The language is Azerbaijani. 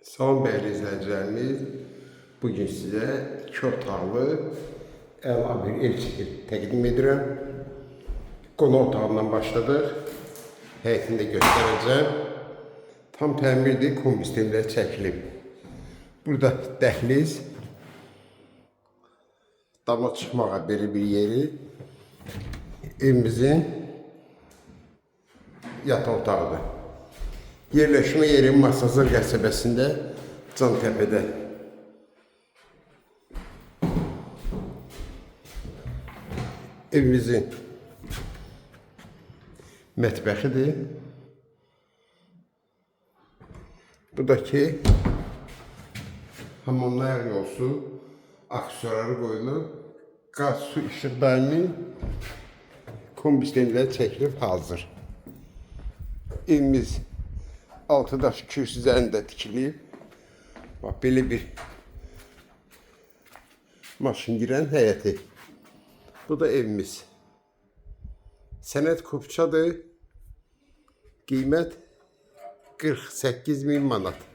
Salam dəyərli izləyicilərimiz. Bugün sizə iki otaqlı əla bir ev çəkib təqdim edirəm. Qonaq otağından başladıq. Həyətini də göstərəcəm. Tam təmirdir, kombi sistemləri çəkilib. Burada dəhliz, dama çıxmağa belə bir yeri. Evimizin yataq otağıdır. Yerləşmə yeri Masazır qəsəbəsində, Cantəpədə. Evimizin mətbəxidir. Bu da ki hamamın ayaq yolsu, aksesuarları qoyulub, qaz, su, işıq daimi kombi sistemləri çəkilib hazır. Evimiz altı daş kürsü üzərində tikilib. Bax belə bir maşın girən həyəti. Bu da evimiz. Sənəd kupçadır. Qiymət 48 min manat.